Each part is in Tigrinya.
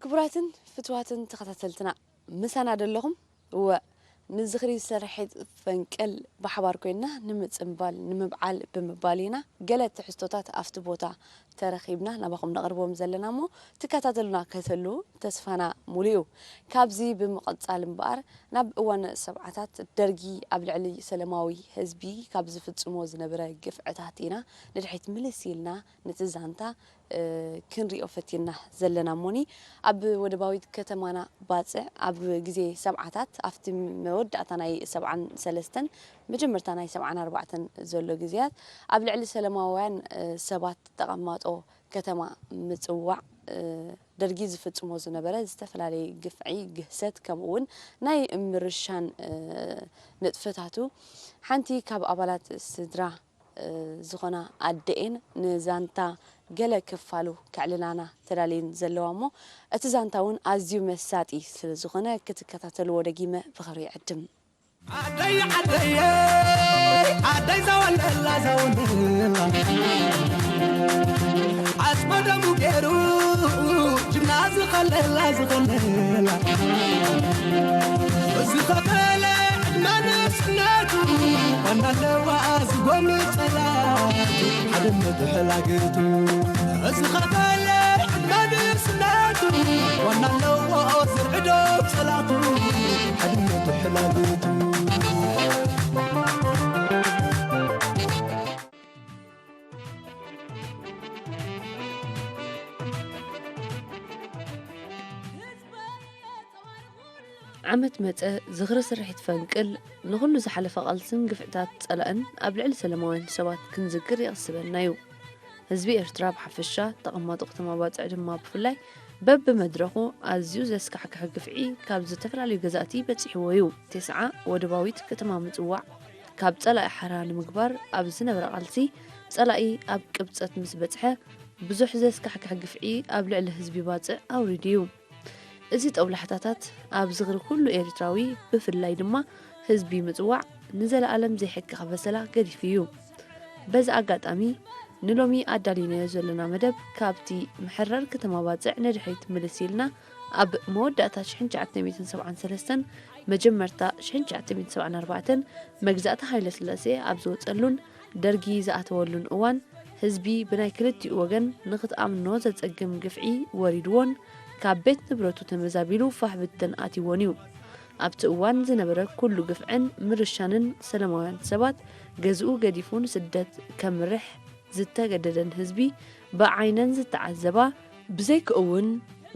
ክቡራትን ፍትዋትን ተኸታተልትና፣ ምሳና ዶ ኣለኹም? እወ፣ ንዝኽሪ ዝሰርሐት ፈንቅል ብሓባር ኮይንና ንምጽንባል፣ ንምብዓል ብምባል ኢና። ገለ ትሕዝቶታት ኣብቲ ቦታ ተረኺብና ናባኹም ነቕርቦም ዘለና እሞ፣ ትከታተሉና ከተሉ ተስፋና ሙሉ እዩ። ካብዚ ብምቕጻል እምበኣር፣ ናብ እዋን ሰብዓታት ደርጊ ኣብ ልዕሊ ሰለማዊ ህዝቢ ካብ ዝፍጽሞ ዝነበረ ግፍዕታት ኢና ንድሕሪት ምልስ ኢልና ነቲ ዛንታ፣ እ፣ ክንሪኦ ፈቲና ዘለና እሞኒ፣ ኣብ ወደባዊት ከተማና ባጽዕ ኣብ ግዜ ሰብዓታት፣ ኣብቲ መወዳእታ ናይ ሰብዓን ሰለስተን መጀመርታ ናይ ሰብዓን ኣርባዕተን ዘሎ ግዜያት፣ ኣብ ልዕሊ ሰለማውያን፣ እ፣ ሰባት ተቐማጦ ከተማ ምጽዋዕ፣ እ፣ ደርጊ ዝፍጽሞ ዝነበረ ዝተፈላለየ ግፍዒ፣ ግህሰት፣ ከምኡ እውን ናይ ምርሻን፣ እ፣ ንጥፈታቱ ሓንቲ ካብ ኣባላት ስድራ፣ እ፣ ዝኾና ኣደኤን ንዛንታ ገለ ክፋሉ ከዕልላና ተዳልየን ዘለዋ እሞ፣ እቲ ዛንታ እውን ኣዝዩ መሳጢ ስለ ዝኾነ ክትከታተልዎ ደጊመ ብኽብሪ ይዕድም። ዓደይ ዓደይ ዓደይ ዘወለላ ዘወለላ ዓጽመ ደሙ ገይሩ ጅግና ዝኸለላ ዝኸለላ እዚ ኸፈለ ዕድመ ንእስነቱ ዋና ኣለዋ ዝጎም ጸላቱ ሓድነቱ ሕላግቱ እዚ ኸፈለ ዕድመ ንእስነቱ ዋና ኣለዎ ዝርዕዶ ጸላቱ ሓድነቱ ሕላግቱ ዓመት መጸ ዝኽሪ ስርሒት ፈንቅል ንኹሉ ዝሓለፈ ቃልስን ግፍዕታት ጸላእን ኣብ ልዕሊ ሰላማውያን ሰባት ክንዝክር የቕስበና እዩ። ህዝቢ ኤርትራ ብሓፈሻ፣ ተቐማጦ ከተማ ባጽዕ ድማ ብፍላይ፣ በብመድረኹ ኣዝዩ ዘስካሕክሕ ግፍዒ ካብ ዝተፈላለዩ ገዛእቲ በጺሕዎ እዩ። ቴስዓ ወደባዊት ከተማ ምጽዋዕ ካብ ጸላኢ ሓራ ንምግባር ኣብ ዝነበረ ቃልሲ፣ ጸላኢ ኣብ ቅብጸት ምስ በጽሐ፣ ብዙሕ ዘስካሕክሕ ግፍዒ ኣብ ልዕሊ ህዝቢ ባጽዕ ኣውሪዱ እዩ። እዚ ጦብላሕታታት ኣብ ዝኽሪ ኩሉ ኤርትራዊ፣ ብፍላይ ድማ ህዝቢ ምጽዋዕ፣ ንዘለኣለም ዘይሕከኽ በሰላ ገዲፉ እዩ። በዚ ኣጋጣሚ፣ ንሎሚ ኣዳሊናዮ ዘለና መደብ፣ ካብቲ መሕረር ከተማ ባጽዕ ንድሕሪት ምልስ ኢልና፣ ኣብ መወዳእታ ሽሕን ትሽዓተ ሚእትን ሰብዓን ሰለስተን መጀመርታ ሽሕን ትሽዓተ ሚእትን ሰብዓን ኣርባዕተን መግዛእቲ ሃይለስላሴ ኣብ ዝወጸሉን ደርጊ ዝኣተወሉን እዋን፣ ህዝቢ ብናይ ክልቲኡ ወገን ንኽትኣምኖ ዘጸግም ግፍዒ ወሪድዎን ካብ ቤት ንብረቱ ተመዛቢሉ ፋሕ ብትን ኣትይዎን እዩ። ኣብቲ እዋን ዝነበረ ኩሉ ግፍዕን ምርሻንን ሰላማውያን ሰባት ገዝኡ ገዲፉ ንስደት ከምርሕ ዝተገደደን ህዝቢ ብዓይነን ዝተዓዘባ፣ ብዘይክኡ እውን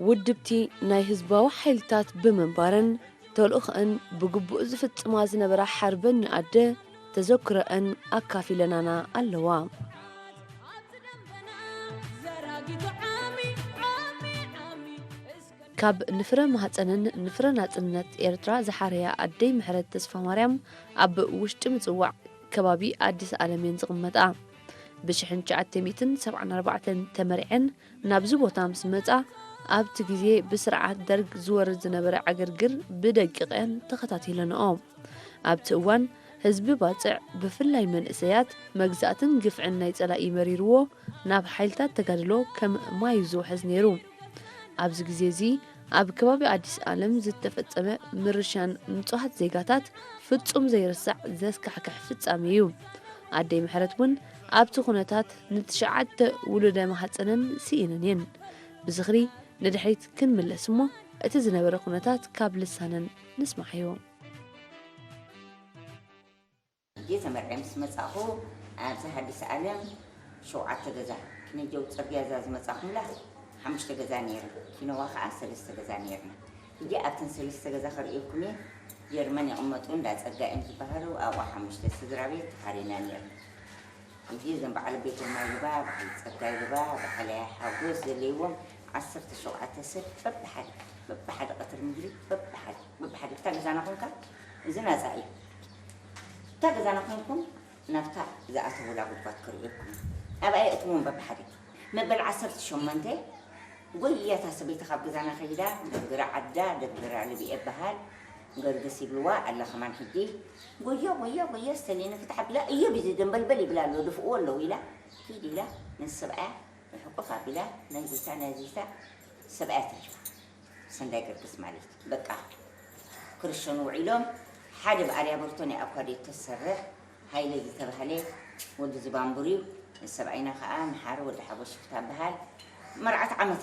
ውድብቲ ናይ ህዝባዊ ሓይልታት ብምንባረን ተልእኾኣን ብግቡእ ዝፍጽማ ዝነበራ ሓርበኛ ኣደ ተዘክሮኣን ኣካፊለናና ኣለዋ። ካብ ንፍረ ማህጸንን ንፍረ ናጽነት ኤርትራ ዝሓረያ ኣደይ ምሕረት ተስፋማርያም ኣብ ውሽጢ ምጽዋዕ ከባቢ ኣዲስ ኣለም እየን ዝቕመጣ። ብሽሕን ትሽዓተ ሚእትን ሰብዓን ኣርባዕተን ተመሪዐን ናብዚ ቦታ ምስ መጻ፣ ኣብቲ ግዜ ብስርዓት ደርግ ዝወርድ ዝነበረ ዕግርግር ብደቂቕ እየን ተኸታቲለንኦ። ኣብቲ እዋን ህዝቢ ባጽዕ፣ ብፍላይ መንእሰያት፣ መግዛእትን ግፍዕን ናይ ጸላኢ መሪርዎ፣ ናብ ሓይልታት ተጋድሎ ከም ማይ ዝውሕዝ ነይሩ። ኣብዚ ግዜ እዚ ኣብ ከባቢ ኣዲስ ኣለም ዝተፈጸመ ምርሻን ንጹሃት ዜጋታት ፍጹም ዘይርሳዕ ዘስካሕክሕ ፍጻሜ እዩ። ኣደይ ምሕረት እውን ኣብቲ ኩነታት ንትሽዓተ ውሉደ ማህጸነን ስኢነን እየን። ብዝኽሪ ንድሕሪት ክንምለስ እሞ እቲ ዝነበረ ኩነታት ካብ ልሳነን ንስማዓዮ። ሕጂ ተመርዕየ ምስ መጻእኹ ኣብዚ ሃዲስ ዓለም ሸውዓተ ገዛ ክነጀው ጽርግያ እዛ ዝመጻኹምላ ሓሙሽተ ገዛ ነይረን፣ ኪኖዋ ከኣ ሰለስተ ገዛ ነይርና። ሕጂ ኣብተን ሰለስተ ገዛ ከርእየኩም እየ። ጀርመን ይቕመጡ እንዳ ጸጋ እዮም ዝበሃሉ ኣብኡ ሓሙሽተ ስድራ ቤት ተኻሪና ነይርና። ሕጂ እዘን በዓል ቤት ግርማይ ልባ፣ በዓል ጸጋይ ልባ፣ በዓል ሓጎስ ዘለይዎም ዓሰርተ ሸውዓተ ሰብ በብሓደ በብሓደ ቀትሪ ምድሪ በብሓደ በብሓደ እታ ገዛና ኮንካ እዚ ናጻ እዩ። እታ ገዛና ኮንኩም ናብታ ዝኣተውላ ጉድጓድ ክርእየኩም ኣብኣ የእትዎም በብሓደ መበል ዓሰርተ ሸሞንተ ጎያ እታ ሰበይቲ ካብ ገዛና ከይዳ ገርግራ ዓዳ ገርግራ ልብኤ በሃል ገርግስ ይብልዋ ኣላ ከማን ሕጂ ጎያ ጎያ ጎያ ስተሌነ ፍትሕ ኣቢላ እዮብ እዩ ደንበልበል ይብላ ኣሎ ድፍእዎ ኣለዉ ኢላ ኪድ ኢላ ነቲ ሰብኣያ ሕቁፍ ኣቢላ ናይ ዚታ ናይ ዚታ ሰብኣያ ተሪፋ ሰንዳይ ገርግስ ማለት በቃ ክርሸኑ ውዒሎም። ሓደ ብኣርያ በርቶ ናይ ኣኳዴት ተሰርሕ ሃይለ ዝተባህለ ወዲ ዝባንቡር እዩ። ሰብኣይና ከዓ መሓሪ ወዲ ሓጎስ ሽፍታ በሃል። መርዓት ዓመት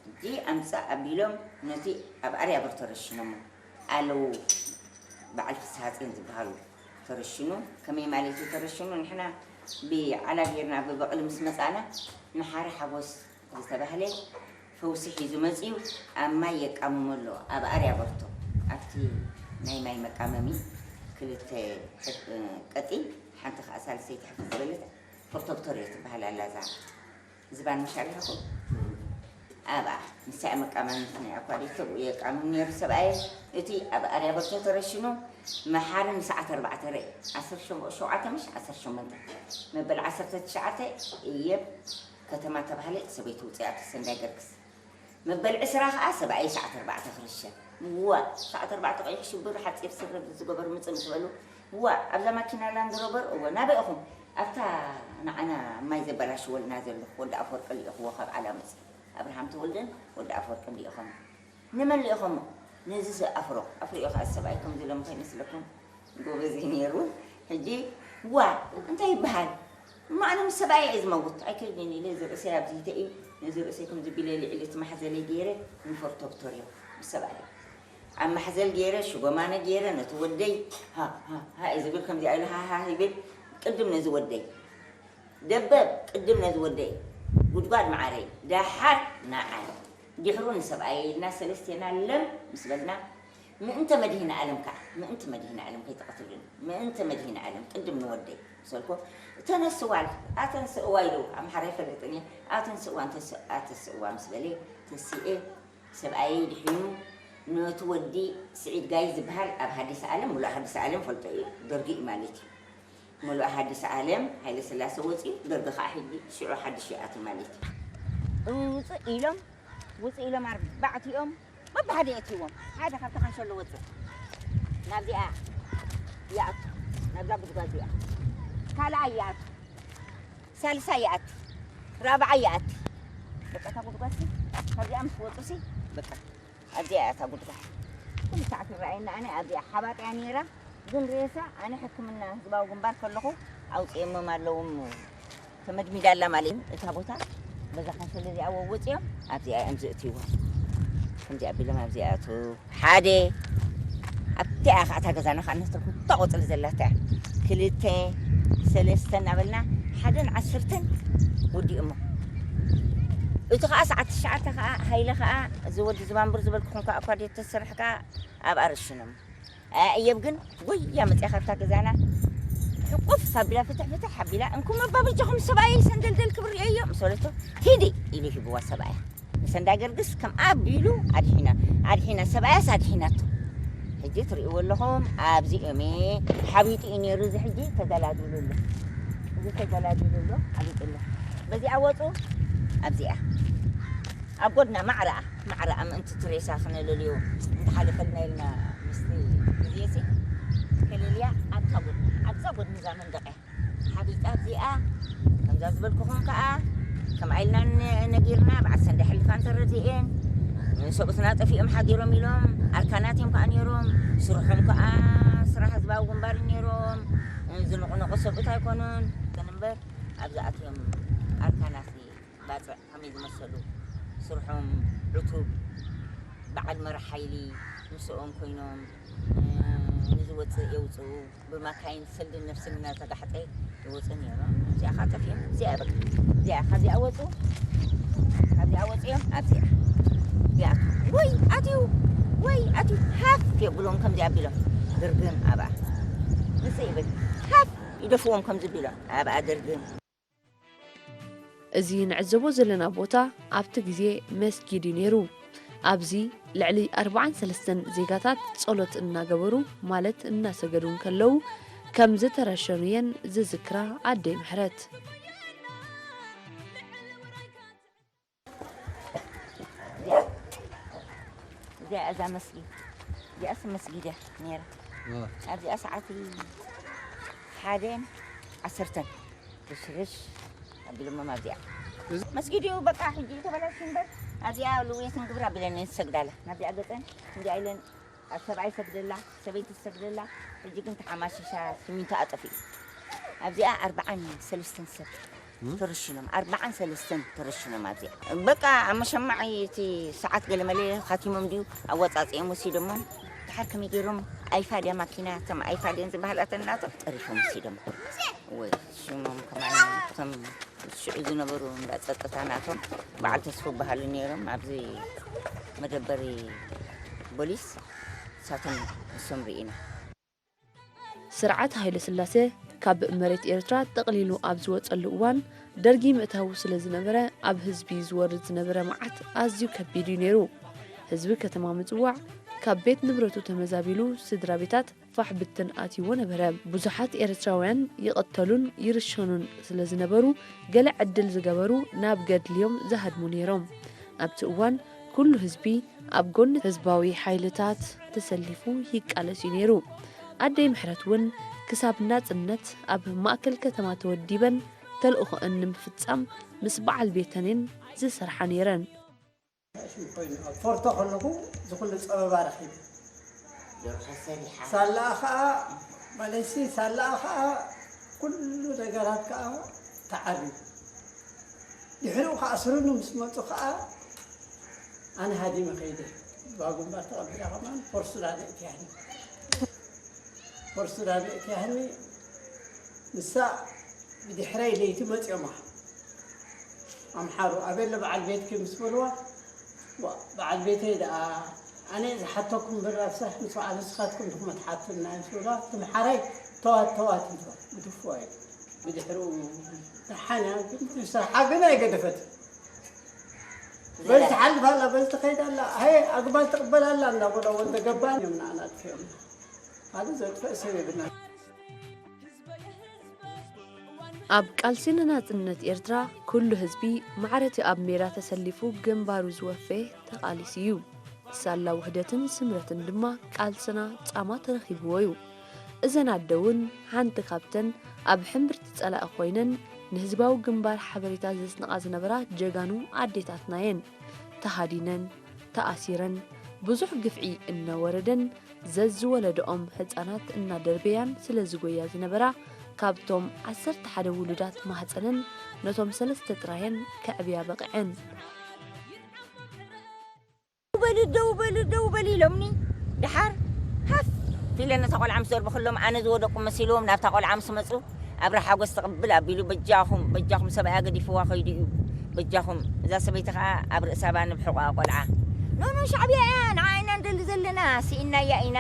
ሕጂ ኣምፃእ ኣቢሎም ነቲ ኣብ ኣርያ በርቶ ረሽኖሞ ኣለዉ። በዓል ፍስሃ ፅዮን ዝበሃሉ ተረሽኑ። ከመይ ማለት እዩ ተረሽኑ? ንሕና ብዓላ ጌርና ብበቕሊ ምስ መፃና መሓሪ ሓጎስ ዝተባህለ ፈውሲ ሒዙ መፅዩ ኣብ ማይ የቃምሞ ኣሎ። ኣብ ኣርያ በርቶ ኣብቲ ናይ ማይ መቃመሚ ክልተ ሕፍ- ቀጢን ሓንቲ ከዓ ሳልሰይቲ ሕፍ ዝበለት ፎርቶክቶሪዮ ትበሃል ኣላ እዛ ዝባን መሻርሕኹም ኣብኣ ንሳ መቃመሚት ናይ ኣኳዴት ተብኡ የቃምም ነይሩ ሰብኣየ። እቲ ኣብ ኣርያ በርቶ ተረሽኑ መሓሪ ንሰዓት ኣርባዕተ ርእ ዓሰርተ ሸውዓተ ምሽ ዓሰርተ ሸሞንተ መበል ዓሰርተ ትሽዓተ እየብ ከተማ ተባህለ ሰበይቲ ውፅኣት ሰንዳይ ገርግስ መበል ዕስራ ከዓ ሰብኣይ ሰዓት ኣርባዕተ ክርሸን። ዋ ሰዓት ኣርባዕተ ቀይሕ ሽብር ሓፂር ስረ ዝገበሩ ምፅእ ምስ በሉ ዋ ኣብዛ ማኪና ላንድ ሮቨር እወ ናበይ ኢኹም ኣብታ ንዓና ማይ ዘበላሽወልና ዘሎ ወዲ ኣፈወርቂ ልኢኽዎ ካብ ዓላ መፅእ ኣብርሃም ተወልደን ወዲ ኣፈወርቂ ልኢኾም ንመን ልኢኾሞ ነዚ ኣፍሮ ኣፍሮ እዩ ከዓ ሰብኣይ ከምዚ ሎም ከይመስለኩም ጎበዝ እዩ ነይሩ ሕጂ ዋ እንታይ ይበሃል እሞ ኣነ ምስ ሰብኣይ እየ ዝመውት ኣይክእልን ኢለ እዚ ርእሰይ ኣብዚ ተእዩ ነዚ ርእሰይ ከም ዝቢለ ልዕሊ እቲ ማሕዘለይ ገይረ ንፎርቶክቶር እዮም ምስ ሰብኣይ ኣብ ማሕዘል ገይረ ሽጎማነ ገይረ ነቲ ወደይ ሃ ሃ ሃ እየ ዝብል ከምዚኣ ኢሉ ሃ ሃ ይብል ቅድም ነዚ ወደይ ደበብ ቅድም ነዚ ወደይ ጉድጓድ መዓረይ ደሓር ንዓይ ድሕሩ ንሰብኣየይ ኢልና ሰለስቴና ለም ምስ በልና ምእንተ መድህን ዓለም ከዓ ምእንቲ መድህን ዓለም ከይተቐትሉኒ ምእንተ መድህን ዓለም ቅድም ንወደይ ምሰልኮ ተነስዋል ኣተንስእዋ ኢሉ ኣምሓራ ይፈልጥን እየ ኣተንስእዋ ኣተንስእዋ ምስ በለ ተሲኤ ሰብኣየይ ድሒኑ ነቲ ወዲ ስዒድ ጋይ ዝበሃል ኣብ ሃዲስ ዓለም ሙሉእ ሃዲስ ዓለም ፈልጦ እዩ ደርጊ እዩ ማለት እዩ ሙሉእ ሃዲስ ዓለም ሃይለ ስላሴ ወፂኡ ደርጊ ከዓ ሕጂ ሽዑ ሓድሽ ይኣቱ ማለት እዩ ውፅእ ኢሎም ውፅእ ኢሎም ኣርባዕቲኦም በብሓደ የእትዎም ሓደ ካብቲ ካንሸሎ ወፅእ ናብዚኣ ይኣቱ ናብዛ ጉድጓድ እዚኣ ካልኣይ ይኣቱ ሳልሳይ ይኣቲ ራብዓይ ይኣቲ በቃ እታ ጉድጓድ ሲ ካብዚኣ ምስ ወፁ ሲ በቃ ኣብዚኣ እያ እታ ጉድጓድ ኩሉ ሰዓት ይረኣየና ኣነ ኣብዚኣ ሓባጥ እያ ነይራ ግን ሬሳ ኣነ ሕክምና ህዝባዊ ግንባር ከለኹ ኣውፅኦሞም ኣለዎም ተመድሚዳ ኣላ ማለት እዩ እታ ቦታ በዛ ካንሸሎ እዚኣ ወፅኦም ኣብዚኣ እዮም ዝእትይዎ ከምዚ ኣቢሎም ኣብዚኣ ኣቱ ሓደ ኣብቲኣ ከዓ እታ ገዛና ከዓ ነስተርኩም እታ ቆፅሊ ዘላታ እያ ክልተ ሰለስተ እናበልና ሓደን ዓስርተን ወዲኦሞ እቲ ከዓ ሰዓት ትሽዓተ ከዓ ሃይለ ከዓ እዚ ወዲ ዝባንቡር ዝበልኩኹም ከዓ እኳ ተሰርሕ ከዓ ኣብ ኣረሽኖም ኣየብ ግን ጎያ መፅያ ካብታ ገዛና ሕቁፍ ኣቢላ ፍትሕ ፍትሕ ኣቢላ እንኩም ኣባ በጃኹም ሰብኣይ ሰንደልደል ክብር እዮ ምስ በለቶ ሂዲ ኢሉ ሂብዋ ሰብኣያ ንሰንዳ ገርግስ ከም ኣቢሉ ኣድሒና ኣድሒና ሰብኣያስ ኣድሒናቶ ሕጂ ትርእይዎ ኣለኹም ኣብዚ እዮሜ ሓቢጡ እዩ ነይሩ እዚ ሕጂ ተገላቢሉ ኣሎ እዚ ተገላቢሉ ኣሎ ሓቢጡ ኣሎ በዚኣ ወፁ ኣብዚኣ ኣብ ጎድና ማዕረኣ ማዕረኣ ምእንቲ ትሬሳ ክነለልዮ እንተሓለፈልና ኢልና ምስቲ ግዜሲ ከለልያ ኣብታ ጎድኒ ኣብዛ ጎድኒ እዛ መንደቕ እያ ሓቢጣ ኣብዚኣ ከምዛ ዝበልኩኹም ከዓ ከምኣ ኢልና ነጊርና በዓል ሰንደ ሕልፋ እንተረድኤን ሰብኡትና ጠፊኦም ሓዲሮም ኢሎም ኣርካናት እዮም ከዓ ነይሮም ስርሖም ከዓ ስራሕ ህዝባዊ ግንባር ነይሮም ዝንቑነቑ ሰብኡት ኣይኮኑን እምበር ኣብዚኣትዮም ኣርካናት ባፅዕ ከመይ ዝመሰሉ ስርሖም ዕቱብ በዓል መራሕ ሓይሊ ምስኦም ኮይኖም ንዝወፅእ የውፅኡ ብማካይን ሰልድን ነፍስን እናተጋሕጠ ይወፁ ነይሮም እዚኣ ከዓ ጠፊኦም እዚኣ በቃ እዚኣ ካብዚኣ ወፁ ካብዚኣ ወፂኦም ኣብዚኣ ይኣቱ ወይ ኣትዩ ወይ ኣትዩ ሃፍ የብሎም ከምዚኣ ኣቢሎም ድርግም ኣብኣ ንስ ይብል ሃፍ ይደፍዎም ከምዚ ቢሎም ኣብኣ ድርግም እዚ ንዕዘቦ ዘለና ቦታ ኣብቲ ግዜ መስጊድ እዩ ነይሩ። ኣብዚ ልዕሊ ኣርብዓን ሰለስተን ዜጋታት ጸሎት እናገበሩ ማለት እናሰገዱ እንከለዉ ከም ዝተረሸኑ እየን ዝዝክራ ኣደይ ምሕረት። እዚኣ እዛ መስጊድ እዚኣስ መስጊድ እያ ነይራ። ኣብዚኣ ሰዓት ሓደን ዓሰርተን ርሽርሽ ኣቢሎሞም ኣብዚኣ መስጊድ እዩ በቃ ሕጂ ተበላሽ እምበር ኣብዚኣ ልውየትን ግብር ኣቢለን እየን ዝሰግዳላ። ናብዚኣ ገፀን እንዲኣ ኢለን ኣብ ሰብኣይ ይሰግደላ፣ ሰበይቲ ትሰግደላ። ሕጂ ግን ተሓማሺሻ ሲሚንቶ ኣጠፊኡ። ኣብዚኣ ኣርባዓን ሰለስተን ሰብ ተረሽኖም፣ ኣርባዓን ሰለስተን ተረሽኖም። ኣብዚኣ በቃ ኣብ መሸማዒ እቲ ሰዓት ገለመለ ካቲሞም ድዩ ኣወፃፂኦም ወሲዶሞም። ድሓር ከመይ ገይሮም ኣይፋድያ ማኪና፣ እቶም ኣይፋድየን ዝበሃላ ተናቶም ጠሪፎም ወሲዶም። ወይ ሽሞም ከማን እቶም ሽዑ ዝነበሩ እንዳ ጸጥታ ናቶም በዓል ተስፉ በሃሉ ነይሮም። ኣብዚ መደበሪ ቦሊስ እሳቶም ንሶም ርኢና። ስርዓት ሃይለ ስላሴ ካብ መሬት ኤርትራ ጠቕሊሉ ኣብ ዝወጸሉ እዋን፣ ደርጊ ምእታዉ ስለ ዝነበረ፣ ኣብ ህዝቢ ዝወርድ ዝነበረ መዓት ኣዝዩ ከቢድ እዩ ነይሩ። ህዝቢ ከተማ ምጽዋዕ፣ ካብ ቤት ንብረቱ ተመዛቢሉ፣ ስድራ ቤታት ፋሕ ብትን ኣትይዎ ነበረ። ብዙሓት ኤርትራውያን ይቕተሉን ይርሸኑን ስለ ዝነበሩ፣ ገለ ዕድል ዝገበሩ ናብ ገድሊ እዮም ዝሃድሙ ነይሮም። ኣብቲ እዋን፣ ኩሉ ህዝቢ ኣብ ጎኒ ህዝባዊ ሓይልታት ተሰሊፉ ይቃለስ እዩ ነይሩ። ኣደይ ምሕረት እውን ክሳብ ናጽነት ኣብ ማእከል ከተማ ተወዲበን ተልእኾአን ንምፍጻም ምስ በዓል ቤተን እየን ዝሰርሓ ነይረን። ኮይኑ ኣብ ፎርቶ ከለኹ ዝኹሉ ጸበባ ረኺቡ። ደርሆ ሰሪሓ። ሳላኣ ኸኣ ማለትሲ ሳላኣ ኸኣ ኩሉ ነገራት ከኣ ተዓርዩ። ድሕሪኡ ኸኣ ስርኑ ምስ መጹ ኸኣ ኣነ ሃዲመ ከይደ። እባ ግንባር ተቐቢላ ከማን ፖርሱዳን እትያኒ። ፖርሱዳን እትያኒ ንሳ ብድሕረይ ለይቲ መጺኦማ። ኣምሓሩ ኣበለ በዓል ቤትኪ ምስ በልዋ፣ ዋ፣ በዓል ቤተይ ደኣ ኣነ ዝሓተኩም ብራብሳ ምስ በዓል ንስኻትኩም ድኹም ትሓቱና ምስ በልዋ፣ ትምሓራይ ተዋት ተዋት ይትዋ ብድፍዋ እዩ። ብድሕሪኡ ደሓን እያ፣ ግን ስርሓ ግን ኣይገደፈት። በዚ ትሓልፍ ኣላ፣ በዚ ትኸይድ ኣላ፣ ሃየ ኣግማል ትቕበል ኣላ እንዳበሎ ወልደ ገባን እዮም ንዓና ኣጥፊኦምና። ካልእ ዘጥፍእ ሰብ የብልና። ኣብ ቃልሲ ንናጽነት ኤርትራ ኩሉ ህዝቢ ማዕረቲ ኣብ ሜዳ ተሰሊፉ ግንባሩ ዝወፈየ ተቓሊሲ እዩ። ሳላ ውህደትን ስምረትን ድማ ቃልስና ጻማ ተረኺብዎ እዩ። እዘን ኣደ እውን ሓንቲ ካብተን ኣብ ሕምብርቲ ጸላኢ ኮይነን ንህዝባዊ ግንባር ሓበሬታ ዘስንቓ ዝነበራ ጀጋኑ ኣዴታትና እየን። ተሃዲነን፣ ተኣሲረን፣ ብዙሕ ግፍዒ እናወረደን ዘዝወለደኦም ህጻናት እናደርበያን ስለ ዝጎያ ዝነበራ፣ ካብቶም ዓሰርተ ሓደ ውሉዳት ማህጸነን ነቶም ሰለስተ ጥራየን ከዕብያ በቕዐን። ደው በሊ፣ ደው በሊ፣ ደው በሊ ኢሎምኒ። ደሓር ሃፍ ኢለ ነታ ቆልዓ ምስ ዘርበኹሎም፣ ኣነ ዝወደቁ መሲልዎም ናብታ ቆልዓ ምስ መጹ፣ ኣብርሃ ሓጎስ ትቕብል ኣቢሉ፣ "በጃኹም፣ በጃኹም፣ ሰብኣያ ገዲፍዋ ከይዱ እዩ። በጃኹም፣ እዛ ሰበይቲ ኸኣ ኣብ ርእሳ ባን ብሕቖኣ ቆልዓ።" "ኖ፣ ኖ፣ ሻዕብያ እያ፣ ንዓ ኢና ንደሊ ዘለና፣ ስኢናያ ኢና።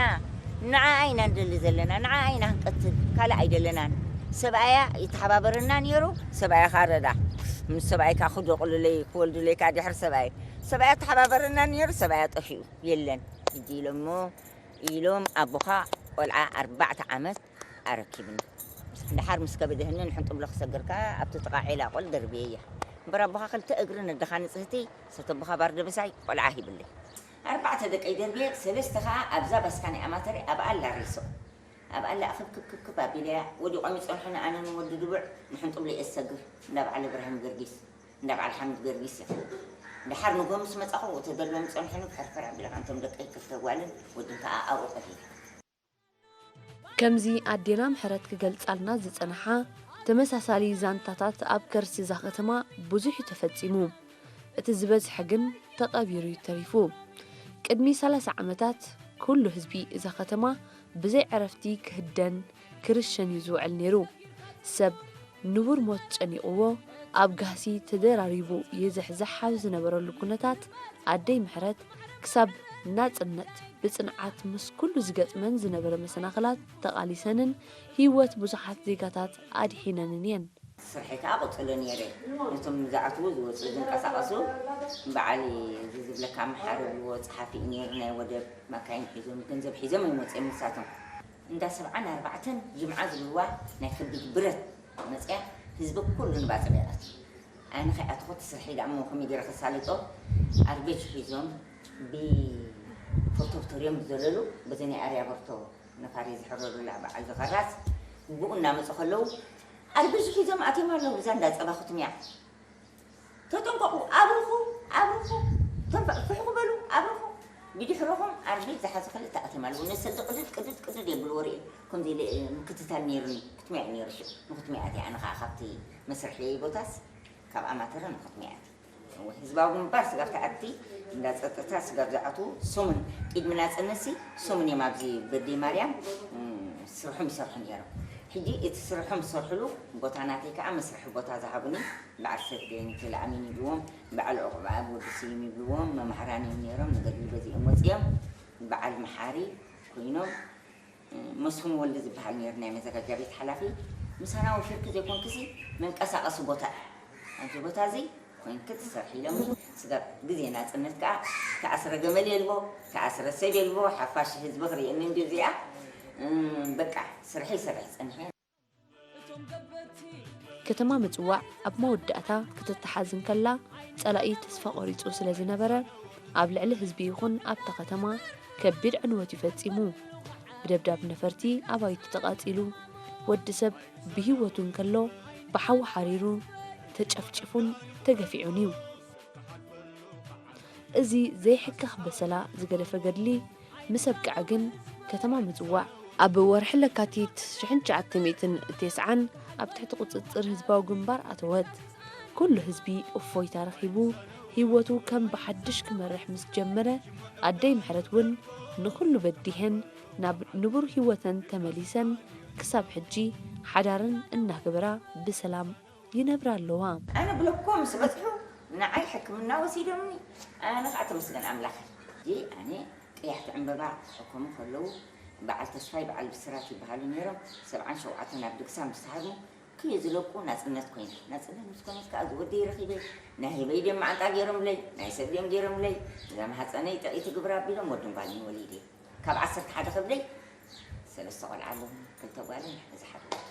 ንዓ ኢና ንደሊ ዘለና፣ ንዓ ኢና ክንቀትል፣ ካልእ ኣይደለናን። ሰብኣያ ይተሓባበረና ነይሩ፣ ሰብኣያ ኸኣ ረዳ። ምስ ሰብኣይካ ክደቑሉለይ፣ ክወልዱለይካ ድሕሪ ሰብኣይ። ሰብኣያ ተሓባበረና ነይሩ፣ ሰብኣያ ጠፊኡ፣ የለን። ሕጂ ኢሎሞ፣ ኢሎም ኣቦኻ ቆልዓ ኣርባዕተ ዓመት ኣረኪብኒ። ደሓር ምስ ከበደህኒ ንሕንጥብሎ ክሰግር ከኣ ኣብቲ ጥቓ ዔላ ቆል ደርብየያ። እምበር ኣቦኻ ክልተ እግሪ ነደኻ ንጽህቲ፣ ሰተቦኻ ባር ደበሳይ ቆልዓ ሂብለይ። ኣርባዕተ ደቀይ ደርብየ፣ ሰለስተ ከኣ ኣብዛ ባስካ ናይ ኣማተሪ ኣብ ኣላ ሬሶ። ኣብ ኣላ ክብ ክብ ክብ ክብ ኣቢለያ፣ ወዲቖም ይጸንሑኒ ኣነ ንወዲ ድቡዕ ንሕንጥብሎ እየ ዝሰግር፣ እንዳ በዓል እብራሂም ገርጊስ፣ እንዳ በዓል ሓምድ ገርጊስ እያ። ደሓር ንጎ ምስ መጻኹ ተደልዮም ይጸንሑኒ፣ ፍሕርፍር ኣቢለ ከኣ እንቶም ደቀይ ክልተ ጓልን ወድን ከኣ ኣብኡ ቀቲለ። ከምዚ ኣዴና ምሕረት ክገልጻልና ዝጸንሓ ተመሳሳሊ ዛንታታት ኣብ ከርሲ እዛ ከተማ ብዙሕ እዩ ተፈጺሙ። እቲ ዝበዝሐ ግን ተቐቢሩ እዩ ተሪፉ። ቅድሚ ሰላሳ ዓመታት ኩሉ ህዝቢ እዛ ከተማ ብዘይ ዕረፍቲ ክህደን ክርሸን እዩ ዝውዕል ነይሩ። ሰብ ንቡር ሞት ጨኒቕዎ ኣብ ጋህሲ ተደራሪቡ ይዝሕዛሕ ኣብ ዝነበረሉ ኩነታት፣ ኣደይ ምሕረት ክሳብ ናጽነት ብጽንዓት ምስ ኩሉ ዝገጥመን ዝነበረ መሰናኽላት ተቓሊሰንን ህይወት ብዙሓት ዜጋታት ኣድሒነንን እየን። ስርሐይ ከኣ ቀጽሎ ነይረ። ነቶም ዝኣትዉ ዝወጹ ዝንቀሳቐሱ በዓል እዚ ዝብለካ መሓሪ ብዎ ጸሓፊ እዩ ነይሩ። ናይ ወደብ ማካይን ሒዞም ገንዘብ ሒዞም እዮም ወጺኦም ንሳቶም። እንዳ ሰብዓን ኣርባዕተን ጅምዓ ዝብልዋ ናይ ከቢድ ብረት መጽያ ህዝቢ ኩሉ ንባጽዕ ይኣቱ። ኣነ ከይኣተኹ እቲ ስርሐይ ደኣ እሞ ከመይ ገይረ ከሳልጦ? ኣርቤጅ ሒዞም ብፎርቶፍቶር እዮም ዝዘለሉ። በዚ ናይ ኣርያ በርቶ ነፋሪ ዝሕረሩላ በዓል ዝኸራስ ብኡ እናመጹ ከለዉ ኣርቤጅ ሒዞም ኣትዮም ኣለዉ። እዛ እንዳ ጸባ ክትምያ ተጠንቀቑ፣ ኣብርኹ፣ ኣብርኹ። እቶም ፍሕኹ በሉ ኣብርኹ። ብድሕርኹም ኣርቢት ዝሓዙ ክልተ ኣተም ኣለዉ። ነሰዲ ቅድድ ቅድድ ቅድድ የብልዎ ርእየ። ከምዚ ኢለ ምክትታል ነይሩኒ። ክትምያ እዩ ነይሩ ሽዑ። ንክትምያ እትየ ኣነ ከዓ ካብቲ መስርሒ ቦታስ ካብ ኣማተረ ንክትምያ እትየ። እወ፣ ህዝባዊ ግንባር ስጋብ ተኣቲ እንዳ ጸጥታ ስጋብ ዝኣትዉ ሰሙን ቅድሚ ናጽነትሲ ሰሙን እዮም ኣብዚ በደይ ማርያም፣ እም፣ ስርሖም ይሰርሑ ነይሮም። ሕጂ እቲ ስርሖም ዝሰርሕሉ ቦታ ናተይ ከዓ መስርሒ ቦታ ዝሃቡኒ በዓል ሰገን ተለኣሚን ይብልዎም፣ በዓል ዑቕባኣብ ወዲ ስዩም ይብልዎም፣ መማህራን እዮም ነይሮም፣ ንገድሊ በዚኦም ወፂኦም በዓል መሓሪ ኮይኖም፣ መስፍን ወልደ ዝበሃል ነይሩ ናይ መዘጋጃ ቤት ሓላፊ። ምሳና ወፊርኪ ዘይኮንክሲ መንቀሳቐሲ ቦታ እዩ። ኣብዚ ቦታ እዚ ኮይንኪ ትሰርሒ ኢሎምኒ። ስጋብ ግዜ ናጽነት ከኣ ተኣስረ ገመል የልቦ፣ ተኣስረ ሰብ የልቦ፣ ሓፋሽ ህዝቢ ክርእየኒ እንድዩ እዚኣ። እም፣ በቃ ስርሐይ ይሰርሕ ጸኒሐ። ከተማ ምጽዋዕ ኣብ መወዳእታ ክትተሓዝ እንከላ፣ ጸላኢ ተስፋ ቆሪጹ ስለ ዝነበረ፣ ኣብ ልዕሊ ህዝቢ ይኹን ኣብታ ከተማ ከቢድ ዕንወት እዩ ፈጺሙ። ብደብዳብ ነፈርቲ ኣባይቲ ተቓጺሉ። ወዲ ሰብ ብህይወቱ እንከሎ ብሓዊ ሓሪሩ ተጨፍጪፉን ተገፊዑን እዩ። እዚ ዘይሕከኽ በሰላ ዝገደፈ ገድሊ ምስ ኣብቅዐ ግን፣ ከተማ ምጽዋዕ ኣብ ወርሒ ለካቲት ሽሕን ትሽዓተ ሚእትን ተስዓን ኣብ ትሕቲ ቁጽጽር ህዝባዊ ግንባር ኣተወት። ኩሉ ህዝቢ እፎይታ ረኺቡ፣ ህይወቱ ከም ብሓድሽ ክመርሕ ምስ ጀመረ፣ ኣደይ ምሕረት እውን ንኹሉ በዲሀን ናብ ንቡር ህይወተን ተመሊሰን ክሳብ ሕጂ ሓዳረን እናገበራ ብሰላም ይነብራ ኣለዋ። ኣነ ብለኮ ምስ በጽሑ ንዓይ ሕክምና ወሲዶምኒ። ኣነ ከዓ ተመስገን ኣምላኽ። ሕጂ ኣነ ቀያሕቲ ዕምበባ ክሕከሙ ከለዉ በዓል ተስፋይ በዓል ብስራት ይበሃሉ ነይሮም። ሰብዓን ሸውዓተን ኣብ ድግሳ ምስ ተሃርሙ ክየ ዝለቁ ናጽነት ኮይና። ናጽነት ምስ ኮነት ከዓ ዝወደይ ረኺበ። ናይ ህበይ ድዮም መዓንጣ ገይሮምለይ፣ ናይ ሰብ ድዮም ገይሮምለይ። እዛ ማህፀነይ ጥዕይቲ ግብራ ኣቢሎም ወድን ጓልን ወሊደ። ካብ ዓሰርተ ሓደ ክብለይ ሰለስተ ቆልዓ ኣለዉ፣ ክልተ ጓልን እዚ ሓደ ወዲ።